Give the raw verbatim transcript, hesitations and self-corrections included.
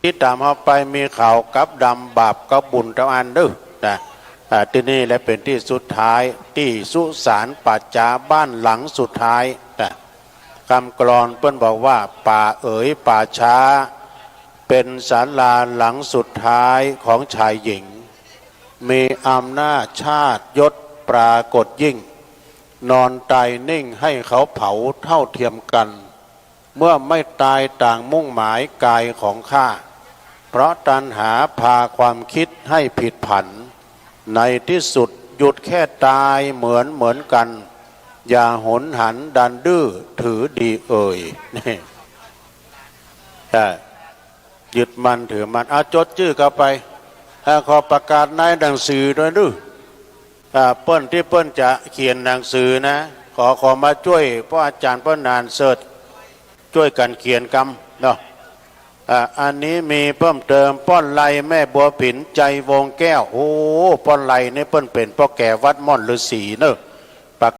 ตี้ต๋ามเฮาไปมีข่าวกับดำบาปกับบุญตางอันเน่อ นะ อ่า ตี้นี่แหละเป๋นตี้สุดท้าย ตี้สุสานป่าจ๊าบ้านหลังสุดท้าย นะ กำกลอนเปิ้นบอกว่า ป่าเอ๋ยป่าจ๊า เป๋นศาลาหลังสุดท้ายของชายหญิง มีอำนาจชาติยศปรากฏยิ่ง นอนตายนิ่งให้เขาเผาเท่าเทียมกั๋น เมื่อไม่ตายต่างมุ่งหมายกายของข้า เพราะตัณหาพาความคิดให้ผิดผัน ในตี้สุดหยุดแค่ตายเหมือนเหมือนกั๋น อย่าหุนหันดันดื้อถือดีเอ่ย นี่ ใช่ ยึดมั่นถือมั่น เอาจดจื้อเก่าไป อ่า ขอประกาศในหนังสือตวยเน่อ อ่า เปิ้นตี้เปิ้นจะเขียนหนังสือนะ ขอ ขอมาจ้วยป้ออาจ๋ารย์ป้อนานเสิร์ช จ้วยกั๋นเขียนกำเนาะ อ่า อันนี้มีเพิ่มเติม ป้อนไลแม่บัวผิน ใจวงแก้ว โอ้ ป้อนไลนี่เปิ้นเป๋นป้อแก่วัดม่อนฤๅษีเน่อ